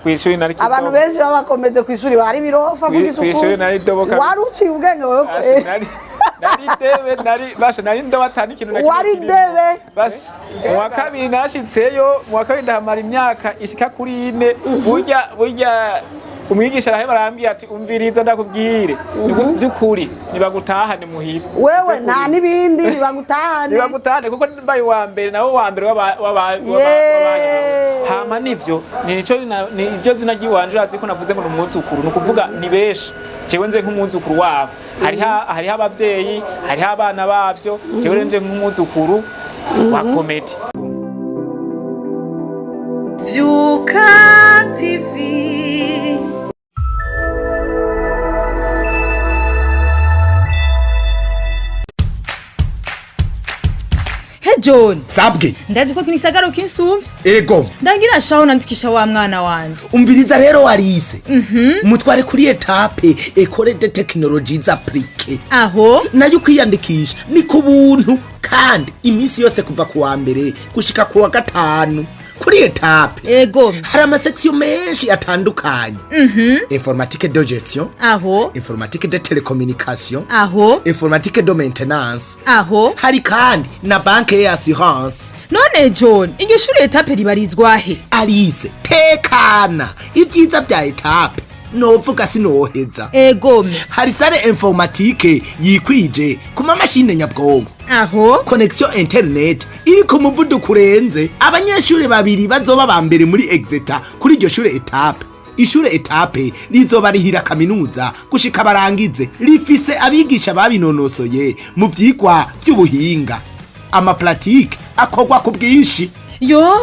Kw'ishuri nari Abantu kidobo. benshi baba bakomeze ku ishuri bari birofa. Vuga. Kw'ishuri nari dobo kabisa. Wari uciye ubwenge wewe? Asha, nari debe, nari basha, nari ndoba atani ikintu na kimwe Wari kirimo. debe. Basha, mu wa kabiri nashitseyo, mu wa kabiri ndahamara imyaka ishika kuri 4. Burya umwigisha araheba arambwira ati: "Umviriza ndakubwire, by'ukuri nibagutahane muhira." Wewe nta n'ibindi, ntibagutahane. Nibagutahane kuko mbaye uwa mbere, nawe uwa mbere Yeee. Hama nivyo nico niryo zina ry'iwanje. Urazi ko navuze ngo ni umwuzukuru, ni ukuvuga ni benshi. Jewe nje nk'umwuzukuru wabo, hariho abavyeyi, hariho abana bavyo. Jewe rero nje nk'umwuzukuru wa Komedi. Vyuka TV. He John. Sabwe. Ndazi ko kino gisagara kinsumvye. Ego. Ndangira shaho nandikisha wa mwana wanje. Umviriza rero, warise mutware kuri Etape, École de Technologies Appliquées. Aho? Nayo kwiyandikisha ni ku buntu, kandi iminsi yose kuva ku wa mbere gushika ku wa gatanu. Kuri Etape hari ama sections menshi atandukanye: informatique de gestion, Aho? informatique de télécommunication, Aho? informatique de maintenance. Aho? Hari kandi na banque et assurance. None John, iryo shuri Etape ribarizwa he? Alice, tekana, ibyiza bya Etape novuga sinoheza. Hari salle informatique yikwije ku mamashine nyabwonko, Aho? connexion internet iri ku muvuduko urenze. Abanyeshuri babiri bazoba ba mbere muri exeta kuri iryo shure Etape, ishure Etape rizoba rihira kaminuza gushika barangize. Rifise abigisha babinonosoye mu vyigwa vy'ubuhinga, ama pratiques akorwa ku bwinshi. Yo,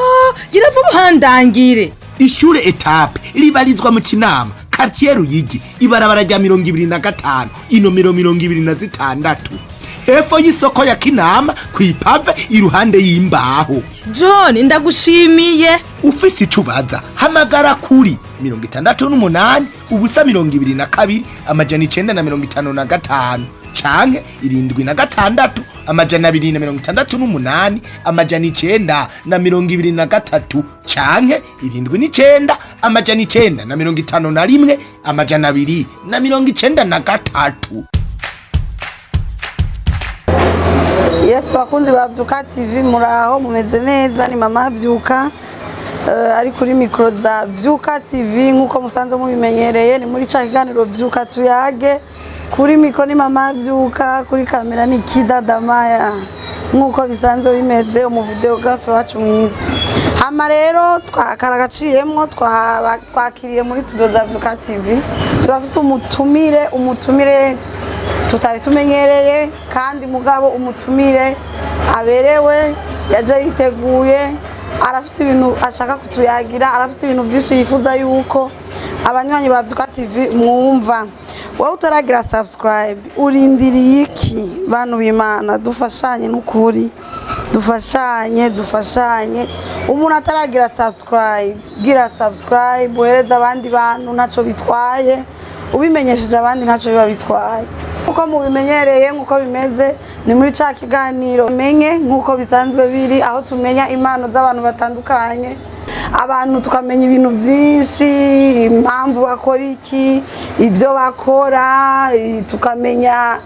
gira vuba uhandangire. Ishure Etape ribarizwa mu Kinama, quartier Ruyigi, ibarabara rya 25, inomero 26, hepfo y'isoko ya Kinama, kw'ipave iruhande y'imbaho. John, ndagushimiye. Ufise ico ubaza, hamagara kuri 68 0 22 955 canke 76 268 923 canke 79 951 293. Yes, bakunzi ba Vyuka TV, muraho, mumeze neza? Ni mama Vyuka ari kuri mikro za Vyuka TV. Nkuko musanzwe mubimenyereye, ni muri ca kiganiro Vyuka Tuyage. Kuri mikro ni mama Vyuka, kuri kamera ni Kida Damaya, nkuko bisanzwe bimeze, umu vidéographe wacu mwiza. Hama rero twakaragaciyemwo, twakiriye muri studio za Vyuka TV, turafise umutumire, umutumire tutari tumenyereye, kandi mugabo umutumire aberewe, yaje yiteguye, arafise ibintu ashaka kutuyagira, arafise ibintu byinshi yifuza yuko abanywanyi ba Vyuka TV mwumva. Wowe utaragira subscribe, urindiriye iki? Bantu b'Imana, dufashanye n'ukuri, dufashanye, dufashanye. Umuntu ataragira subscribe, gira subscribe, uhereze abandi bantu, ntacyo bitwaye. Ubimenyesheje abandi ntacyo biba bitwaye. Nkuko mubimenyereye, nkuko bimeze, ni muri ca kiganiro menye, nkuko bisanzwe biri, aho tumenya impano z'abantu batandukanye, abantu tukamenya ibintu byinshi, impamvu bakora iki, ibyo bakora, tukamenya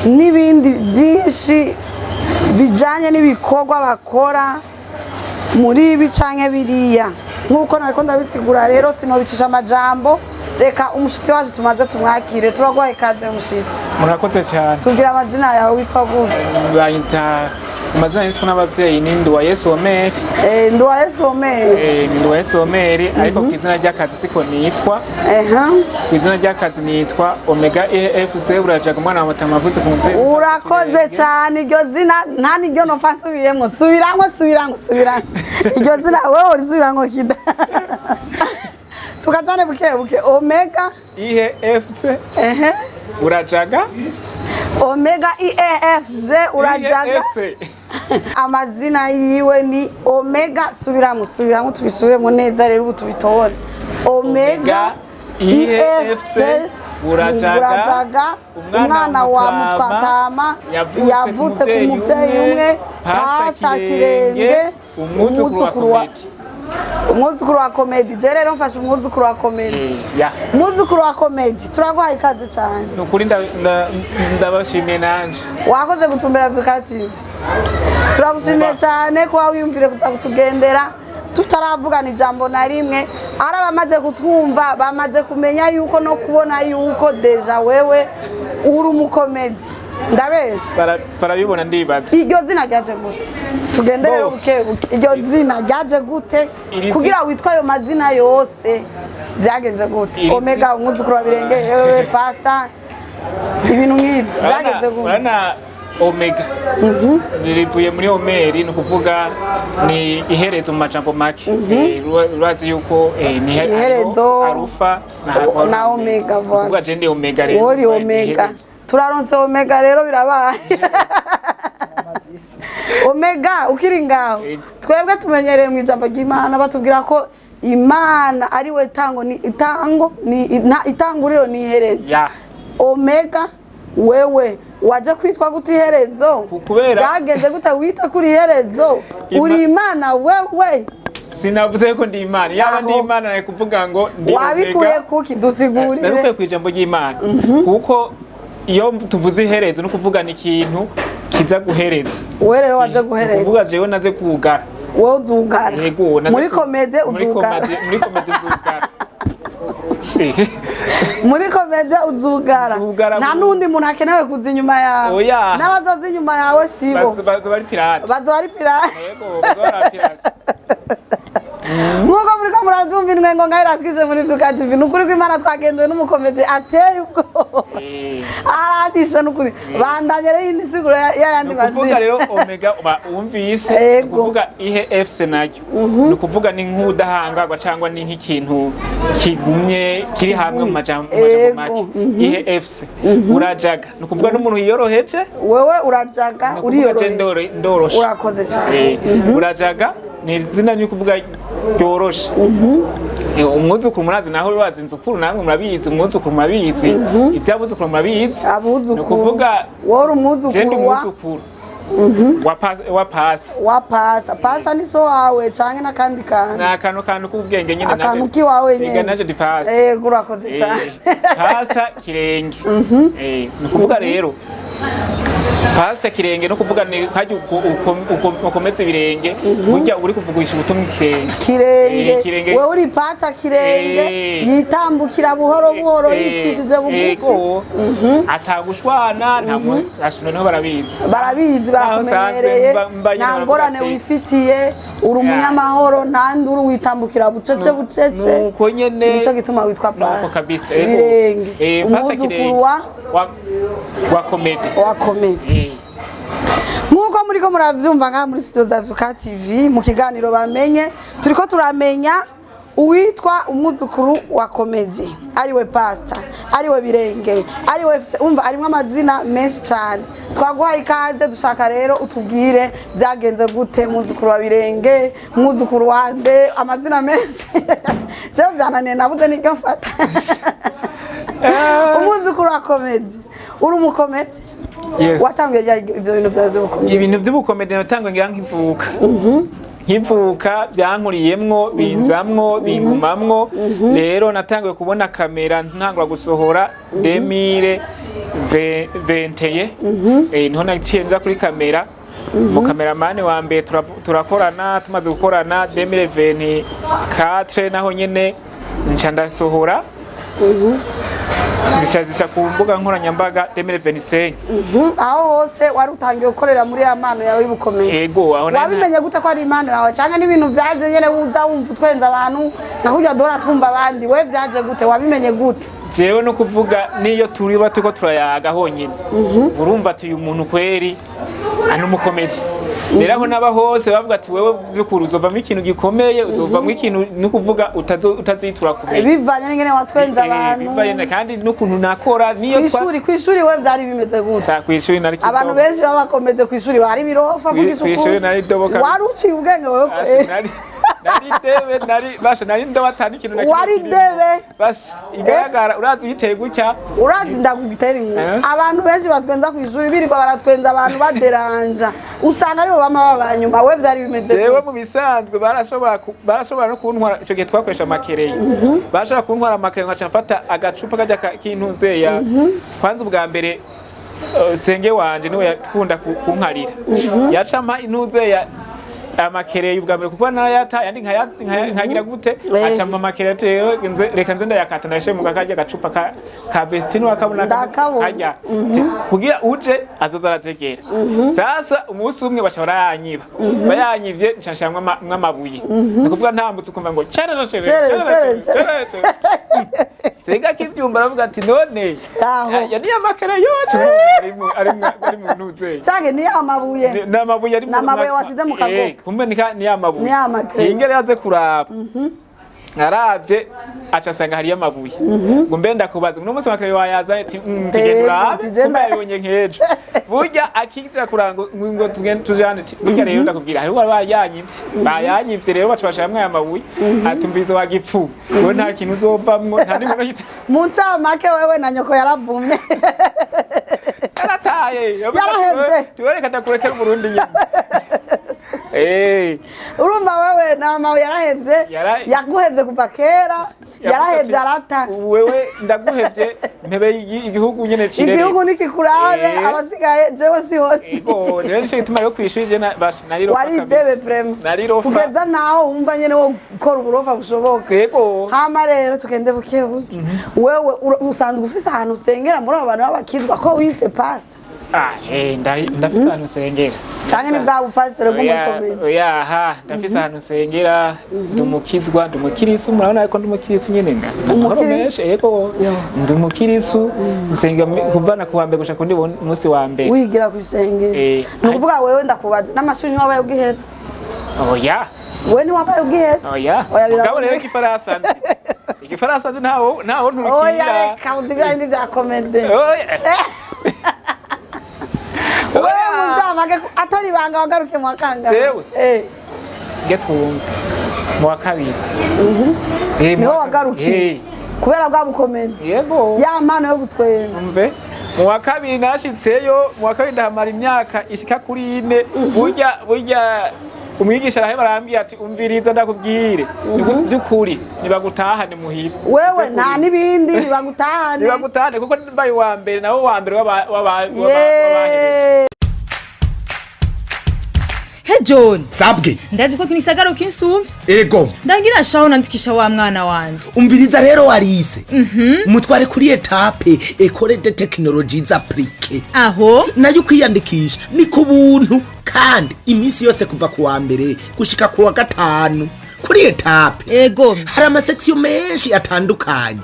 n'ibindi byinshi bijyanye n'ibikorwa bakora muri ibi canke biriya. Nk'uko nariko ndabisigura rero, sinobicisha amajambo, reka umushitsi wacu tumaze tumwakire. Turaguhaye ikaze, mushitsi. Murakoze cyane. Tubwira amazina yawe, witwa gute? Banyita amazina yiswe n'abavyeyi ni Nduwayesu Omeri. Nduwayesu Omeri. Ni Nduwayesu Omeri, ariko ku izina ry'akazi siko nitwa. Ku izina ry'akazi nitwa Omega EFC Burajaga, umwana wa Mutama avutse ku muvyeyi. Urakoze cyane. Iryo zina nta niryo nopfa nsubiyemwo. Subiramwo, subiramwo, subiramwo iryo zina. Wewe urisubiramwo kida, tukajane buke buke. Omega IFC Burajaga. Omega IEFG Urajaga. IFC. Amazina yiwe ni Omega, subiramwo, subiramwo, tubisubiremo neza rero ubu tubitore. Omega IFC Burajaga, Burajaga, umwana wa Mutwatama yavutse ku muvyeyi umwe, Pasta Kirenge, umwuzukuru wa umwuzukuru wa Komedi. Umwuzukuru wa Comedy. Je rero mfashe umwuzukuru wa Comedy. Ya. Umwuzukuru wa Comedy, turaguhaye ikaze cyane. Ni ukuri ndabashimiye nanje. Wakoze gutumbera Vyuka TV, turagushimiye cyane kuba wiyumvire kuza kutugendera tutaravugana ijambo na rimwe. Ari abamaze kutwumva bamaze kumenya yuko no kubona yuko déjà wewe uri umukomedi, ndabesha? Barabibona ndibaza. Iryo zina ryaje gute? Tugende rero Bo. buke buke. Iryo zina ryaje gute kugira witwe ayo mazina yose? Byagenze gute? Omega, umwuzukuru wa Birenge, yewe pastor, ibintu nk'ibyo byagenze gute? Urabona omega rivuye muri omeri, ni ukuvuga ni iherezo mu majambo make. Urazi yuko ni Iherezo. Arufa Na omega, voilà. Kuvuga je ndi omega rero. Wori ni omega. iherezo. Turaronse omega rero, birabaye. Omega, ukiri ngaho, twebwe tumenyereye mu ijambo ry'Imana batubwira ko Imana ari we tango ni itango ni itanguriro ni iherezo. Omega, wewe waje kwitwa gute iherezo? Kubera- Byagenze gute wita kuri iherezo? Uri Imana wewe? Sinavuze ko ndi Imana. Yaba ndi Aho. Imana nari kuvuga ngo ndi Wabikuye omega. kuki? Dusigurire. Nabikuye ku ijambo ry'Imana, kuko iyo tuvuze iherezo ni ukuvuga ni ikintu kiza guhereza. Wewe rero waje Ni guhereza. ukuvuga jewe naze kugara. Wowe uzugara. Yego, Muri comédie muri uzugara. Muri comédie nzugara. Muri comédie uzugara. Nzugara. Nta n'undi muntu akenewe kuza inyuma yawe. Oya. N'abazoza inyuma yawe sibo. Bazo bari pirate. Bazoba ari pirate. Yego, bazo bari pirate. Nk'uko muriko muravyumva, intwengo ngaho iratwije muri Vyuka TV. Ni ukuri kw'Imana, twagendewe n'umukomedi ateye ubwoba. Aratisha n'ukuri. Bandanye rero iyindi siguro y'ayandi Ni ukuvuga mazina. rero omega uba wumvise, ni ukuvuga ihe fc naryo ni ukuvuga ni nk'ubudahangarwa cyangwa ni nk'ikintu kigumye kiri hamwe mu majambo make. Ihe fc urajaga, ni ukuvuga n'umuntu yiyoroheje. Wewe urajaga. Ni ukuvuga je Uriyoroheje. ndoroshe. Urakoze cyane. Urajaga ni izina, ni ukuvuga ryoroshe. Umwuzukuru murazi naho, urazi inzukuru, namwe murabizi, umwuzukuru murabizi, iby'abuzukuru murabizi. Ni Abuzukuru. ukuvuga Wowe uri je ndi umwuzukuru wa umwuzukuru wa pastor. Wa pasa. Pasa ni so wawe canke n'akandi kantu? Ni akantu k'ubwenge nyine. Akantu k'iwawe Ega nyene. nanje ndi pastor. Yego, urakoze cyane. Pastor Kirenge. Ni ukuvuga rero pastor Kirenge no kuvuga ni hajya ukomeza ibirenge, burya uri kuvugisha ubutumwa ikirenge. Kirenge. Kirenge. Wewe uri pasa Kirenge, yitambukira buhoro buhoro, yicishije bugufi. Yego, atagushwana nta noneho barabizi. Barabizi. Naho nsanzwe Barakumenyereye. mba nyine Nta baravuga ngorane ati- wifitiye, uri umunyamahoro, nta nduru, witambukira bucece bucece. Nuko nyene. Nico gituma witwa Nuko pasa kabisa. Yego. Birenge, Pastor Kirenge. umwuzukuru wa wa comedy. Wa comedy. Nk'uko muriko muravyumva ngaha muri studio za Vyuka TV mu kiganiro bamenye, turiko turamenya uwitwa umwuzukuru wa Comedy, ariwe pastor, ariwe Birenge, ariwe FC. Umva arimwo amazina menshi cyane. Twaguhaye ikaze, dushaka rero utubwire byagenze gute, mwuzukuru wa Birenge, mwuzukuru wa nde, amazina menshi. Jewe byananiye, nabuze n'iryo mfata. Umwuzukuru wa Comedy, uri umukomedi? Yes. Watangiye ryari ibyo bintu byawe by'ubukomedi? Ibintu by'ubukomedi natangwa ngira nkivuka byankuriyemwo, binzamwo, bingumamwo. Rero natanguye kubona kamera, ntangura gusohora 2021. Niho naciye nza kuri kamera, mu kameramani wa mbere turakorana. Tumaze gukorana 2024, naho nyene nca ndasohora, zica ku mbuga nkoranyambaga 2025. Aho hose wari utangiye gukorera muri ya mpano yawe y'ubukomedi? Ego, aho Wabimenye gute ko ari impano yawe, cyangwa n'ibintu byaje nyene uza wumva utwenza abantu nka kurya duhora twumva abandi? We byaje gute? Wabimenye gute? Jewe no kuvuga niyo turiba turiko turayaga honyine, urumva ati uyu muntu kweri ari umukomedi. Rero aho naba hose bavuga ati wewe vy'ukuri uzovamwo ikintu gikomeye, uzovamwo ikintu, ni kuvuga utazitura kumenya. Bivanye n'ingene watwenza abantu. Bivanye kandi n'ukuntu nakora niyo Kw'ishuri we vyari bimeze gute? Sha, kw'ishuri nari Abantu kidogo. benshi baba bakomeze kw'ishuri bari birofa. Vugisha Kw'ishuri ukuri. nari dobo kabisa. Wari uciye ubwenge wewe? Asi, nari Nari debe, nari basha, nari ndoba atani ikintu na kimwe Wari kirimwo. debe. Basha igaragara, urazi uyiteye gutya. Urazi ndagutera inkuru. Eh? Abantu benshi batwenza ku ishuri, birirwa baratwenza abantu baderanja, usanga aribo bama baba nyuma. We vyari bimeze Jewe gute? mu bisanzwe barashobora no kuntwara. Ico gihe twakoresha amakereyo, barashobora kuntwara amakereyo nkaca mfata agacupa kajya k'intunzeya. Kwanza ubwa mbere, senge wanje niwe yakunda kunkarira, yaca ampa intuzeya amakereyo ubwa mbere, kuko narayata yandi nkagira gute. Aca ampa amakereyo ati, "Rero reka nze ndayakata ndayashyire mu karya gacupa ka Vestine." Wakabona? Ndakabona. Karya. Kugira uje azoza arazegera. Sasa umunsi umwe baca barayanyiba, bayanyivye nca nshiramwo amabuye. Ni kuvuga ntambutse ukumva ngo cerere cerere Cerere, cerere cerere, cerere cerere. Senga akivyumva aravuga ati none Aho. ya niyo makere yose ari mu ntuzeyi. Canke ni amabuye? Ni amabuye ari Ni amabuye washize mu kagopo. Kumbe ni amabuye. Ni amakere. Ingere yaze kuraba, aravye aca asanga hariyo amabuye, ngo mbe ndakubaza uno munsi amakere wayazanye? Ati tugenda urabe. Tugenda. Kumbe yabibonye nk'ejo. Burya akija kuranga ngo tugende tujane, ati burya rero ndakubwira hariho bayanyivye, bayanyivye rero baca bashiramwo aya mabuye. Atumviriza wa gipfu wewe, nta kintu uzovamwo, nta n'imwe yita. Mu ncamake wewe na nyoko yaravumye. Yarataye. Yarahevye. Tuwereka ndakurekera Burundi nyine. Urumva wewe na mama wawe yarahevye. Yaguhevye kuva kera, yarahevye arata. Wewe ndaguhevye, mpebe igihugu nyene cirere. Igihugu nikikurabe. Abasigaye jewe siho. Ego, rero nico gituma rero kw'ishuri je nari rofa Wari kabisa. debe vraiment. Nari rofa. Kugeza naho wumva nyene wo gukora uburofa bushoboka. Ego. Hama rero tugende buke buke. Wewe usanzwe ufise ahantu usengera muri abo bantu b'abakizwa ko wise pastor? Ah, ndafise ahantu nsengera. Canke ni bwa bupasiteri bwo muri Oya, komine? oya, ha, ndafise ahantu nsengera, ndumukizwa, ndumukirisu, murabona ko ndumukirisu nyene. Amahoro Umukirisu? menshi, ego. Ndumukirisu, nsenga kuvana ku wa mbere gushika kundi munsi wa mbere. Wigira kw'ishengero? Ni ukuvuga wewe ndakubaza, n'amashuri ntiwabaye ubwihetse? Oya. Wewe ntiwabaye ubwihetse? Oya. Oya. Mugabo rero igifaransa nzi. Igifaransa nzi, ntawo nturukira. Oya, reka uzi bya bindi bya komede. Oya. Wewe mu ncamake atari ibanga, wagaruke mu wa kangahe? Jewe? Nge twumve. Mu wa kabiri. Mu Niho wa kabiri. wagarukiye? Kubera bwa bukomedi? Yego. Ya mpano yo gutwenga? Umve. Mu wa kabiri nashitseyo, mu wa kabiri ndahamara imyaka ishika kuri 4. Burya umwigisha araheba arambwira ati umviriza ndakubwire. By'ukuri nibagutahane muhira. Wewe nta n'ibindi, ntibagutahane. Nibagutahane kuko mbaye uwa mbere, nawe uwa mbere w'abahereje. Yeee. He John. Sabwe. Ndazi ko kino gisagara ukinsumvye. Ego. Ndangira shaho nandikisha wa mwana wanje. Umviriza rero warise, mutware kuri Etape, École de Technologie Appliquée. Aho? Nayo kwiyandikisha ni ku buntu, kandi iminsi yose kuva ku wa mbere gushika ku wa gatanu. Kuri Etape hari ama sections menshi atandukanye: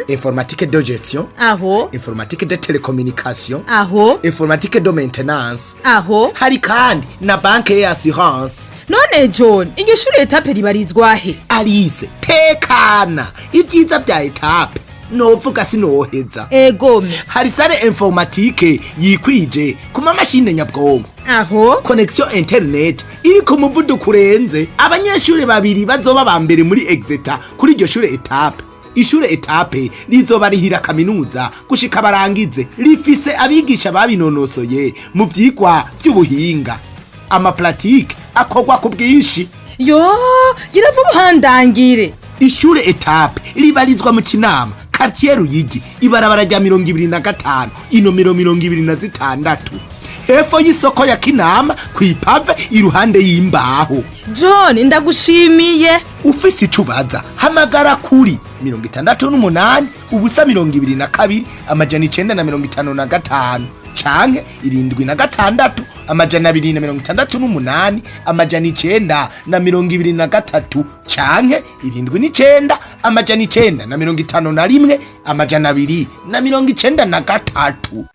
informatique de gestion, Aho? informatique de télécommunication, Aho? informatique de maintenance. Aho? Hari kandi na banque et assurance. None John, iryo shuri Etape ribarizwa he? Alice, tekana, ibyiza bya Etape novuga sinoheza. Hari salle informatique yikwije ku mamashine nyabwonko. Aho? Connexion internet iri ku muvuduko urenze. Abanyeshuri babiri bazoba ba mbere muri exeta kuri iryo shure Etape, ishure Etape rizobarihira kaminuza gushika barangize. Rifise abigisha babinonosoye mu vyigwa vy'ubuhinga, ama pratiques akorwa ku bwinshi. Yo, gira vuba uhandangire. Ishure Etape ribarizwa mu Kinama, quartier Ruyigi, ibarabara rya 25, inomero 26, hepfo y'isoko ya Kinama, kw'ipave iruhande y'imbaho. John, ndagushimiye. Ufise ico ubaza, hamagara kuri 68 0 22 955 canke 76 268 923 canke 79 951 293.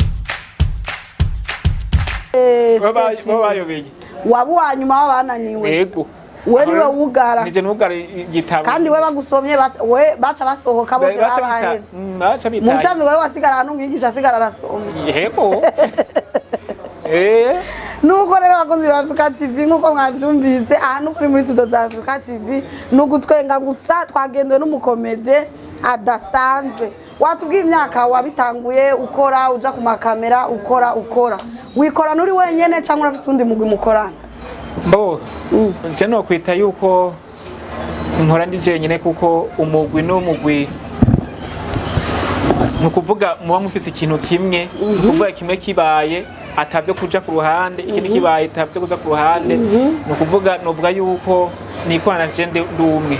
Bo bayobeye. Waba uwa nyuma w'abananiwe? Yego. We niwe wugara? Nije nugara igitabo. Kandi we bagusomye we baca basohoka bose? Babahetse? Baca Mu bitaye. bisanzwe we wasigara ahantu umwigisha asigara arasoma? Yego. Nuko rero, bakunzi ba Vyuka TV, nkuko mwavyumvise, aha nukuri muri studio za Vyuka TV ni ugutwenga gusa. Twagendewe n'umukomede adasanzwe. Watubwiye imyaka wabitanguye ukora, uja ku makamera, ukora wikorana uri wenyene cyangwa urafise uwundi mugwi mukorana? Bo nje no kwita yuko nkora ndi jenyine, kuko umugwi n'umugwi ni ukuvuga muba mufise ikintu kimwe, ni ukuvuga kimwe kibaye atavyo kuja ku ruhande, ikindi kibaye atavyo kuja ku ruhande. Ni ukuvuga novuga yuko nikorana je ndi umwe,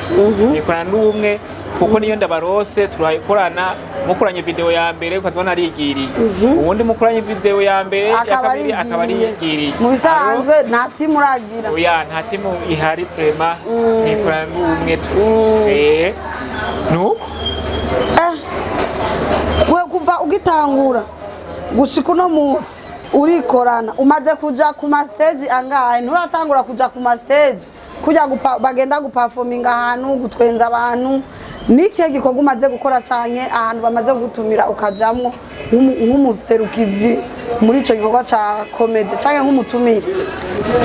nikorana ndi umwe, kuko niyo ndabarose turakorana. Mukoranye video ya mbere ukazibona arigiriye, uwundi mukoranye video ya mbere ya akaba kabiri akaba arigiriye. arigiriye. Mu bisanzwe nta timu uragira? Oya, nta timu ihari vraiment, nikorana ndi umwe tu. Nuko. We kuva ugitangura gushika uno munsi urikorana, umaze kuja ku ma stage angahe? Nturatangura kuja ku ma stage kujya bagenda guperforminga ahantu gutwenza abantu? Ni ikihe gikorwa umaze gukora canke ahantu bamaze kugutumira ukajamwo nk'umuserukizi muri ico gikorwa ca comedy canke nk'umutumire?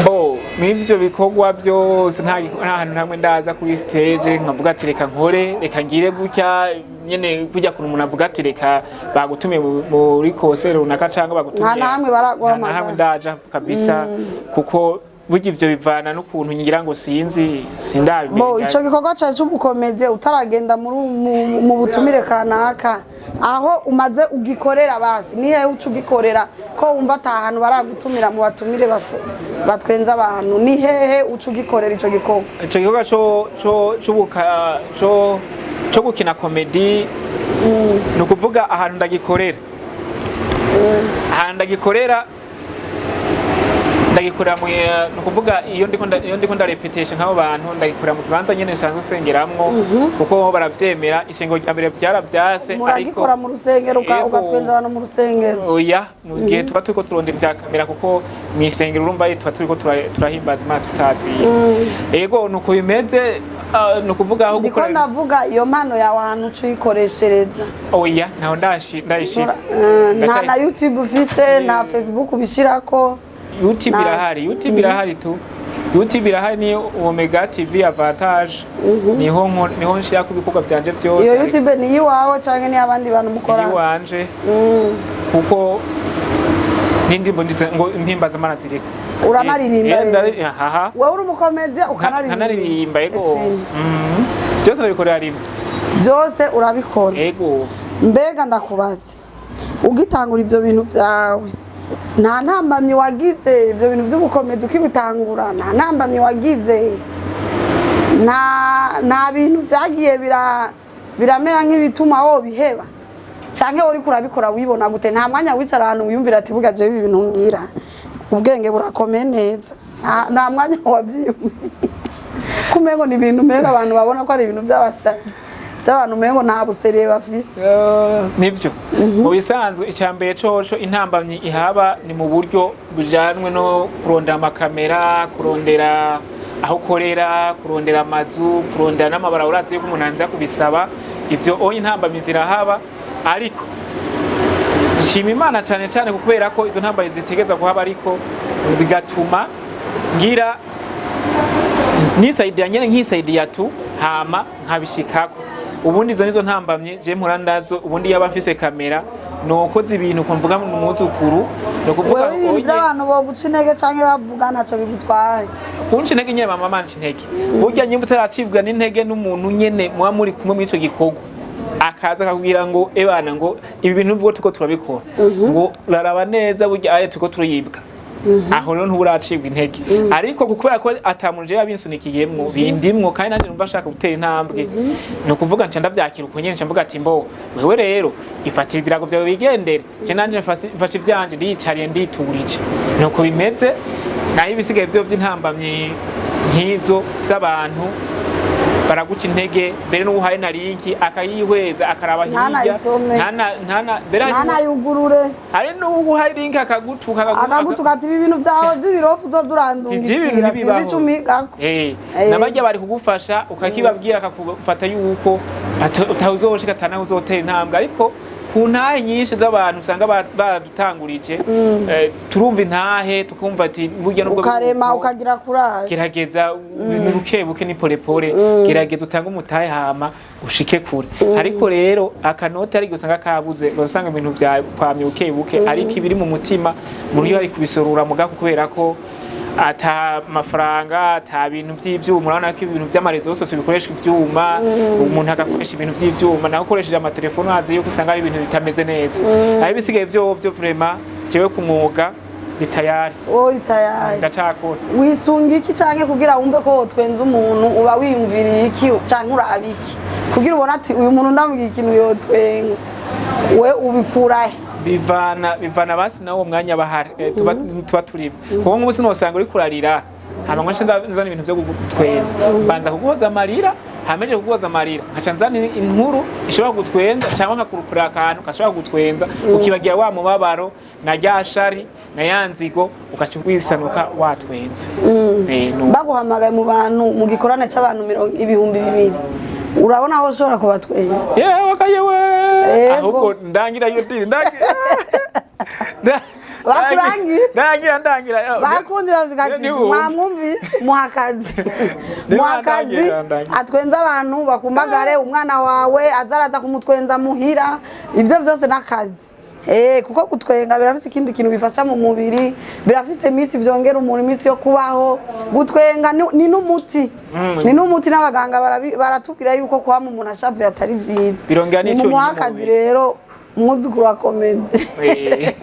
Bo mw'ivyo bikorwa byose nta hantu hamwe ndaza kuri stage nkavuga ati reka nkore, reka ngire gutya nyene, kujya kuntu umuntu avuga ati reka bagutumiye muri concert runaka cyangwa bagutumiye. Nta na hamwe baraguhamagara. Nta na hamwe ndaja kabisa, kuko burya ivyo bivana n'ukuntu ngira ngo sinzi, sindabimenya. Bo ico gikorwa cawe c'ubukomede utaragenda muri mu butumire kanaka, aho umaze ugikorera basi ni hehe uca ugikorera, ko wumva ata hantu baragutumira mu batumire batwenza abantu? Ni hehe uca ugikorera ico gikorwa? Ico gikorwa co co c'ubuka co co gukina comedy, ni ukuvuga ahantu ndagikorera, ahantu ndagikorera, ndagikorera mu, ni ukuvuga iyo ndiko ndarepetesha nk'abo bantu, ndagikorera mu kibanza nyene nsanzwe nsengeramwo, kuko baravyemera. Isengero rya mbere vyaravyase. Muragikora mu rusengero Yego. ugatwenza abantu mu rusengero? Oya, mu gihe tuba turiko turondera ibya kamera, kuko mw'isengero urumva tuba turiko turahimbaza Imana tutaziye. Ego, nuko bimeze. Ni ukuvuga aho Ndiko gukora. ndavuga iyo mpano yawe ahantu uca uyikoreshereza. Oya, ntaho ndayishira. Nta na YouTube ufise, nta Facebook ubishirako? YouTube irahari, YouTube irahari tu, YouTube irahari, ni Omega TV Avantage, niho niho nshira ku bikorwa byanje byose. Iyo YouTube ni iyiwawe canke ni abandi bantu mukorana? Iwanje, kuko n'indirimbo ngo mpimbaza Imana ziriko. Uranaririmba rero? Haha. Wewe uri umukomedi ukanaririmba? Nkanaririmba, ego. C'est fini. Byose ndabikorera rimwe. Byose urabikora? Ego. Mbega ndakubaze, ugitangura ibyo bintu byawe nta ntambamyi wagize? Ibyo bintu by'ubukomedi ukibitangura nta ntambamyi wagize? Nta bintu byagiye biramera nk'ibituma wobiheba, canke uriko urabikora wibona gute? Nta mwanya wicara ahantu wiyumvira ati buga jewe ibi bintu ngira ubwenge burakomeye neza? Nta mwanya wavyiyumviye kumengo ni ibintu umengo abantu babona ko ari ibintu by'abasazi, by'abantu umengo nta buseriye bafise? Nivyo, mu bisanzwe icya mbere coco intambamyi ihaba ni mu buryo bujanwe no kurondera amakamera, kurondera aho ukorera, kurondera amazu, kurondera n'amabara. Urazi yuko umuntu aza kubisaba ivyo onye, intambamyi zirahaba. Ariko nshima Imana cyane cyane kubera ko izo ntambamyi zitegeza kuhaba, ariko bigatuma ngira nisaidia nyene, nkisaidia tu, hama nkabishikako. Ubundi izo nizo ntambamye je mpura ndazo. Ubundi yaba mfise kamera nokoze ibintu kumvuga mu mwuzukuru, no kuvuga Wewe ibintu onye by'abantu boguca intege canke bavuga ntaco bigutwaye? Kunca intege nyene, mama manca intege. Burya nyimba utaracibwa n'intege n'umuntu nyene muba muri kumwe muri ico gikorwa, akaza akakubwira ngo ebana, ngo ibi bintu ubwo tuko turabikora, ngo raraba neza, burya aye tuko turibwa, aho rero ntuburacibwa intege. Ariko kubera ko ata muntu jewe yabinsunikiyemwo, bindimwo, kandi nanjye numva nshaka gutera intambwe, ni ukuvuga nca ndavyakira uko nyene, nca mvuga ati mbo wewe rero ifatira ibirago vyawe wigendere, je nanje mfashe ivyanje, ndiyicariye, nditurije, nuko bimeze. Naho ibisigaye vyo vy'intambamyi nk'izo z'abantu baraguca intege, mbere n'uwuhaye na link akayihweza akaraba hirya. Ntanayisome. Ntana mbere Ntanayugurure. Hari n'uwuhaye link akagutuka Akagutuka ati ibi bintu byawe by'ibirofu uzoza Ati, urandungikira "Ibi bintu sinzi ntibibaho." ico umigako. Nabajya bari kugufasha ukakibabwira akakufata yuko utawuzoshika atanawe uzotera intambwe, ariko Ku ntahe nyinshi z'abantu usanga badutangurije, turumva intahe tukumva ati burya nubwo Ukarema, biri uko, ukagira kuraje. Gerageza ni buke buke, ni polepole, gerageza utange umutahe hama ushike kure. Ariko rero akanoti ariko usanga kabuze, usanga ibintu vya kwamye buke buke, ariko ibiri mu mutima muri yo ari kubisorura mugako, kubera ko ata mafaranga, ata bintu vy'ivyuma. Urabona ko ibintu vy'ama réseaux sociaux bikoresha ivyuma, umuntu agakoresha ibintu vy'ivyuma, naho ukoresheje amatelefone azi yuko usanga ari ibintu bitameze neza. Ariko ibisigaye vyo vraiment jewe ku mwuga ndi tayari. Wowe uri tayari. Ndacakora. Wisunga iki canke kugira wumve ko wotwenza umuntu, uba wiyumviriye iki canke uraba iki kugira ubone ati uyu muntu ndamubwira ikintu yotwenga? We ubikurahe? Bivana basi nawo mwanya bahari, tuba turimo, kuko nk'ubu sinosanga uri kurarira hama ngo nce nzana ibintu vyo gutwenza. Mbanza kuguhoza amarira, hameje kuguhoza amarira nkaca nzana inkuru ishobora kugutwenza, cyangwa nkakurukurira akantu gashobora kugutwenza, ukibagira wa mubabaro na rya shari na ya nzigo, ugaca wisanuka watwenze. Baguhamagaye mu bantu mu gikorane c'abantu 2000, urabona aho ushobora kubatwenza? Yewe kayewe! Yego. Ahubwo ndangira iyo diri, ndangira. Bakurangira? Ndangira, ndangira. Bakunzi bavuga ati Ntiwumva. mwamwumvise, muha akazi, Niba muha akazi. ndangira, ndangira. Atwenza abantu bakumbagare, umwana wawe azaraza kumutwenza muhira, ibyo byose n'akazi. Kuko gutwenga birafise ikindi kintu bifasha mu mubiri, birafise iminsi byongera umuntu iminsi yo kubaho. Gutwenga ni n'umuti, ni n'umuti. N'abaganga baratubwira yuko kwama umuntu ashavuye atari vyiza. Birongera n'icyunyunyu Mumuhe mu akazi. mubiri. Rero umwuzukuru wa comédie.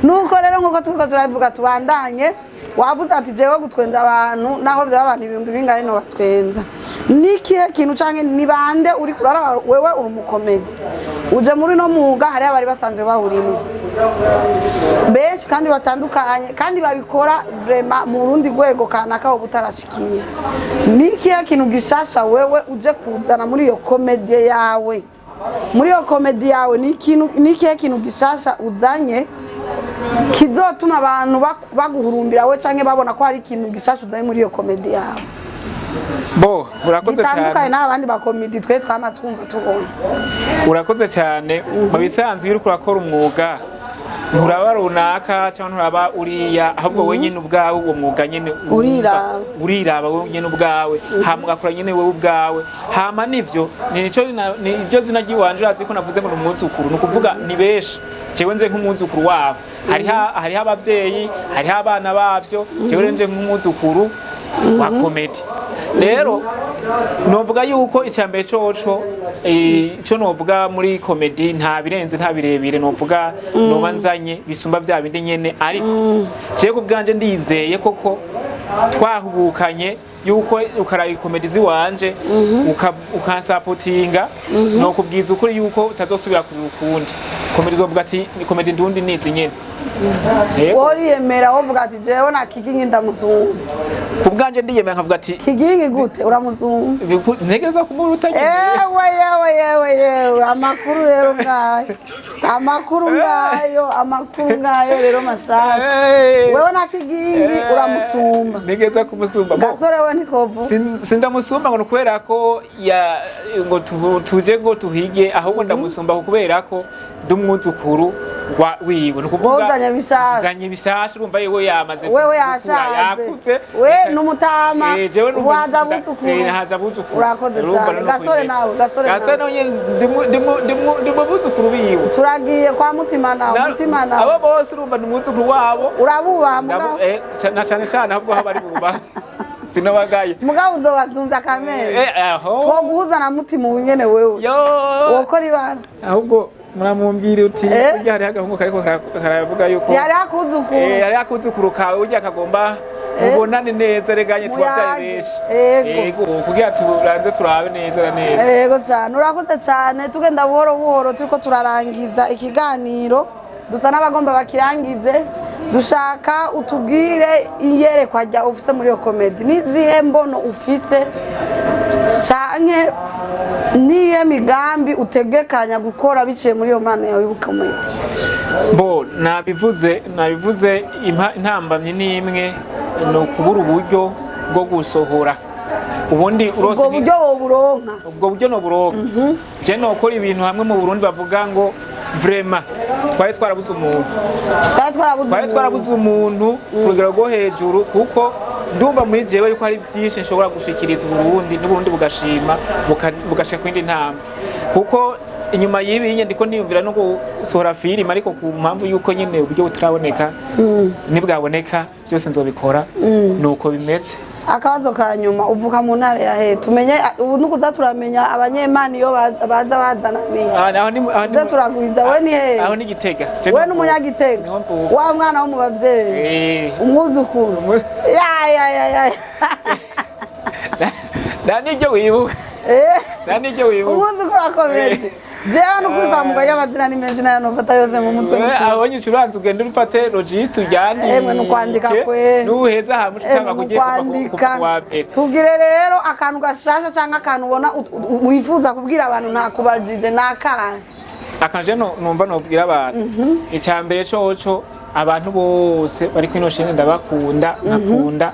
Nuko rero nkuko turiko turabivuga, tubandanye. Wavuze ati jewe gutwenza abantu naho vyaba abantu ibihumbi bingahe no batwenza. Nikihe kintu canke ni bande uri kurara? Wewe uri umu comédien uje muri no mwuga, hariho abari basanzwe bawurimwo benshi kandi batandukanye, kandi babikora vraiment mu rundi rwego kanaka wowe utarashikira. Nikihe kintu gishasha wewe uje kuzana muri iyo comédie yawe? Muri iyo comédie yawe ni ikintu, ni ikihe kintu gishasha uzanye kizotuma abantu baguhurumbira we, canke babona ko hari ikintu gishasha uzanye muri iyo comédie yawe Bo, urakoze gitandukanye cyane. n'abandi ba comédie twe twama twumva tubona? Urakoze cyane. Mu bisanzwe iyo uriko urakora umwuga nturaba runaka cyangwa nturaba uriya, ahubwo wowe nyine ubwawe uwo mwuga nyine wumva, Uriraba. uriraba wowe nyine ubwawe, hama ugakora nyine wowe ubwawe. Hama nivyo nico niryo zina ry'iwanje. Urazi ko navuze ngo ni umwuzukuru, ni ukuvuga ni benshi. Jewe nje nk'umwuzukuru wabo, hariho abavyeyi, hariho abana bavyo. Jewe rero nje nk'umwuzukuru wa comédie. Rero novuga yuko icya mbere coco, ico novuga muri comédie, nta birenze, nta birebire novuga noba nzanye bisumba vya bindi nyene. Ariko jewe ku bwanje ndizeye koko twahubukanye yuko ukaraba comédie ziwanje, ukansapotinga, nokubwiza ukuri yuko utazosubira ku ukundi comédie uzovuga ati ni comédie ndundi nizi nyene. Yego. Wowe uriyemera, wovuga ati jewe na Kigingi ndamusumba? Ku bwanje ndiyemera nkavuga ati Kigingi gute uramusumba? Ntegereza kumuruta nyene. Ewe, yewe, yewe, yewe, amakuru rero ngayo, amakuru ngayo, amakuru ngayo rero mashasha. Wewe na Kigingi uramusumba? Ntegereza kumusumba. Gasore we ntitwovuga. Sindamusumba ngo ni ukubera ko ya ngo tuje ngo tuhige, ahubwo ndamusumba kubera ko ndi umwuzukuru wa wiwe. Ni ukuvuga Wowe uzanye bishasha. Nzanye bishasha. Urumva yewe yamaze Wewe gukura, yashaje. yakutse. We n'umutama. Jewe ubu haza abuzukuru. Haza abuzukuru. Urakoze Urumva cyane. rero Gasore nuko bimeze. nawe, Gasore Gasore nawe. nawe nyene ndi mu buzukuru biwe. Turagiye kwa mutima nawe, mutima nawe. Abo bose urumva ni umwuzukuru wabo. Urabubaha mugabo? Na cane cane ahubwo aho bari bubaha sinabagaye. Mugabo uzobasumvya kamere. Aho Twoguhuza na mutima ubu nyene, wewe yo wokora ibara. Ahubwo muramubwira uti burya hariho agahungu kariko karavuga yuko hariho akuzukuru. Hariho akuzukuru kawe burya kagomba mubonane neza reganye tubavyaye Muyage. benshi. Ego. Yego, kugira turanze turabe neza na neza. Yego cyane, urakoze cyane. Tugenda buhoro buhoro, turiko turarangiza ikiganiro, dusa n'abagomba bakirangize. Dushaka utubwire iyerekwa rya ufise muri iyo comédie, n'izihe mbono ufise canke niyo migambi utegekanya gukora biciye muri iyo mpano yawe y'ubu comédie. Bo, nabivuze, intambamyi ni imwe, ni ukubura uburyo bwo gusohora. Ubundi urose Ubwo buryo woburonka? Ubwo buryo no buronka, je nokora ibintu hamwe mu Burundi bavuga ngo Vraiment twari twarabuze umuntu. Twari twarabuze Twari umuntu. twarabuze umuntu ku rugero rwo hejuru, kuko ndumva muri jewe yuko hari byinshi nshobora gushikiriza Uburundi, n'Uburundi bugashima, bugashika ku yindi ntambwe, kuko inyuma y'ibi nyine ndiko niyumvira no gusohora filime, ariko ku mpamvu yuko nyine uburyo butaraboneka, nibwaboneka byose nzobikora. Nuko bimeze. Akabazo ka nyuma: uvuka mu ntara ya he? Tumenye ubu nukuza turamenya abanyemana iyo baza bazana menya. Aho ni Tuze turagwiza. We ni he? Aho ni Gitega. We ni umunyagitega? Niho mvuka. Wa mwana wo mu bavyeyi? Eh. Umwuzukuru? Ya ya ya ya. Nta n'ibyo wibuka. Nta n'ibyo wibuka. Umwuzukuru akomeze. Jewe nukuri kwa muganga amazina ni menshi, nayo nofata yose mu mutwe. Wewe Nukuri. abonye ucuranze, ugenda urufate registre uryandike. Emwe, nukwandika kwe. Nuheza hamwe utanga Emwe, kugiye kuva nukwandika. ku wa mbere. Tubwire rero akantu gashasha cyangwa akantu ubona wifuza kubwira abantu ntakubajije ni akahe? Akanje no numva nobwira abantu, icya mbere coco, abantu bose bari kwino shene ndabakunda, nkakunda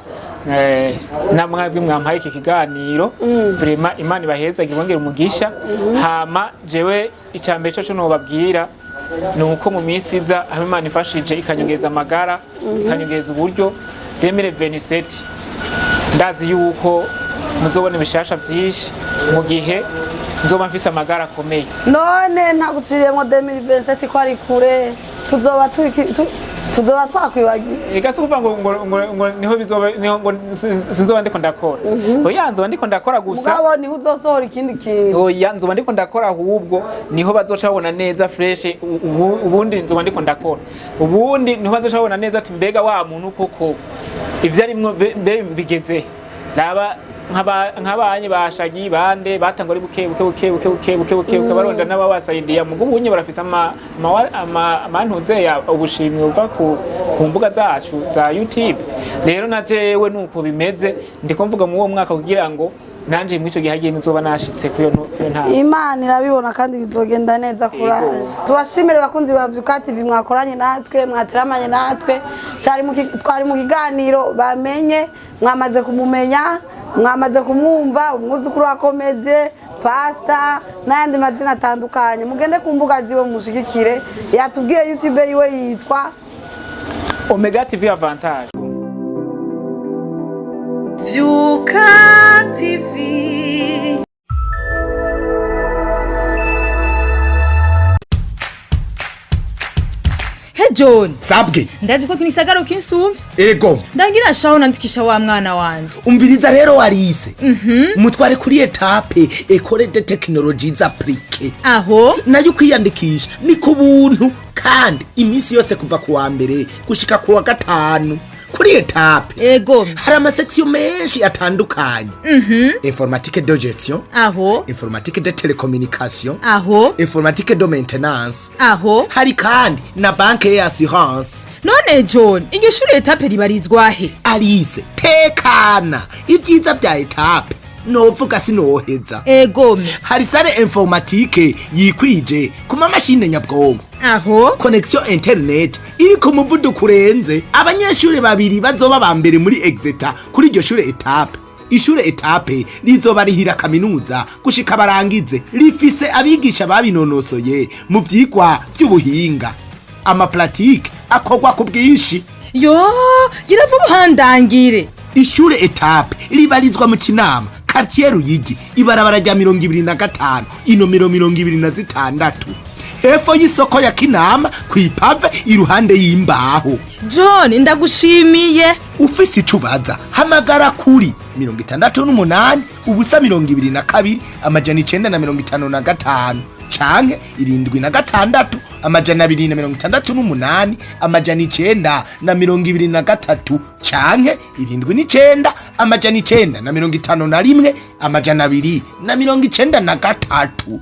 namwebwe mwampaye iki kiganiro. Vraiment Imana ibaheza ibongere umugisha. Hama jewe icya mbere coco nobabwira ni uko mu minsi iza, aho Imana ifashije ikanyongeza amagara, ikanyongeza uburyo, 2027 ndazi yuko muzobona ibishasha vyinshi mu gihe nzoba mfise amagara akomeye. None ntaguciriyemo, 2027 ko ari kure, tuzoba tuzoba twakwibagiwe? Ega si ukuvuga ngo niho bizoba, niho ngo sinzoba ndiko ndakora. Oya, nzoba ndiko ndakora gusa. Mugabo niho uzosohora ikindi kintu? Oya, nzoba ndiko ndakora, ahubwo niho bazoca babona neza fresh. Ubundi nzoba ndiko ndakora, ubundi niho bazoca babona neza ati mbega wa muntu koko ivyo arimwo mbe bigeze. Raba nk'abanye bashagi bande batangwa ari buke buke buke buke buke buke buke buke, baronda n'ababasayidiya mugo ubunye barafise amantuze ya ubushimwe buva ku mbuga zacu za YouTube. Rero na jewe nuko bimeze, ndiko mvuga mu uwo mwaka kugira ngo nanje muri ico gihe hagiye nzoba nashitse kuyo ntambwe. Imana irabibona kandi bizogenda neza. Kuraje. Tubashimire bakunzi ba Vyuka TV mwakoranye natwe, mwateramanye natwe. Twari mu kiganiro bamenye. Mwamaze kumumenya, mwamaze kumwumva, umwuzukuru wa comédie, pastor n'ayandi mazina atandukanye. Mugende ku mbuga ziwe mushigikire. Yatubwiye YouTube yiwe yitwa Omega TV Avantage. Vyuka TV. He John. Sabwe. Ndazi ko kino gisagara ukinsumvye. Ego. Ndangira shaho nandikisha wa mwana wanje. Umviriza rero warise, mutware kuri Etape, École de Technologies Appliquées. Aho? Nayo kwiyandikisha ni ku buntu, kandi iminsi yose kuva ku wa mbere gushika ku wa gatanu. Kuri Etape hari ama sections menshi atandukanye: informatique de gestion, Aho? informatique de télécommunication, Aho? informatique de maintenance. Aho? Hari kandi na banque et assurance. None John, iryo shuri Etape ribarizwa he? Alice, tekana, ibyiza bya Etape novuga sinoheza. Hari salle informatique yikwije ku mamashine nyabwonko, Aho? connexion internet iri ku muvuduko urenze. Abanyeshuri babiri bazoba ba mbere muri exeta kuri iryo shure Etape, ishure Etape rizobarihira kaminuza gushika barangize. Rifise abigisha babinonosoye mu vyigwa vy'ubuhinga, ama pratiques akorwa ku bwinshi. Yo, gira vuba uhandangire. Ishure Etape ribarizwa mu Kinama, quartier Ruyigi, ibarabara rya 25, inomero 26, hepfo y'isoko ya Kinama, kw'ipave iruhande y'imbaho. John, ndagushimiye. Ufise ico ubaza, hamagara kuri 68 0 22 955 canke 76 268 923 canke 79 951 293.